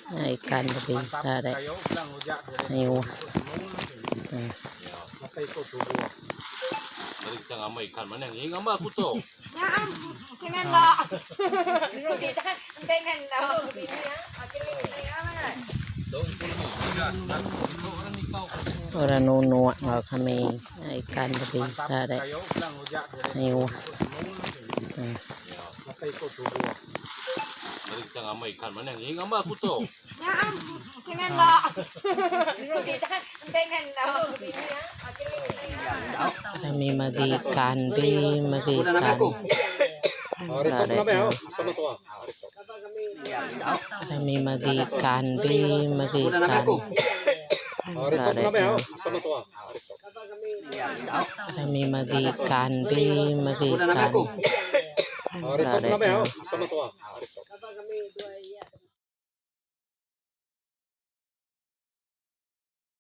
Ikan lebih tarik mayuh. Orang nunuk enggau kami ikan lebih tarik mayuh. Kami magi ikan ti magi ikan. Kami magi ikan ti magi ikan. Kami magi ikan ti magi ikan.